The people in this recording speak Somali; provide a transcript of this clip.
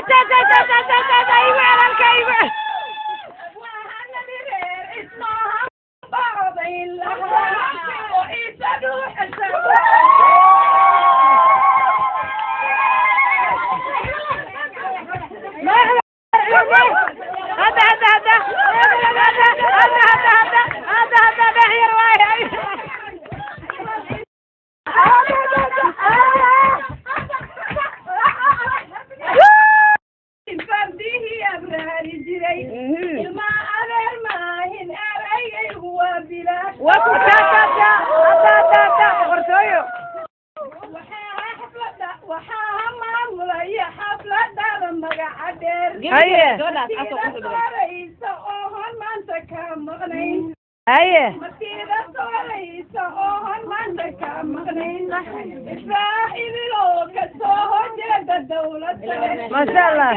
Hada hada hada hada hada, igu celalka, igu cel. هذا هذا هذا هذا هذا هذا هذا هذا هذا هي رواية. Haye, maasha Allah.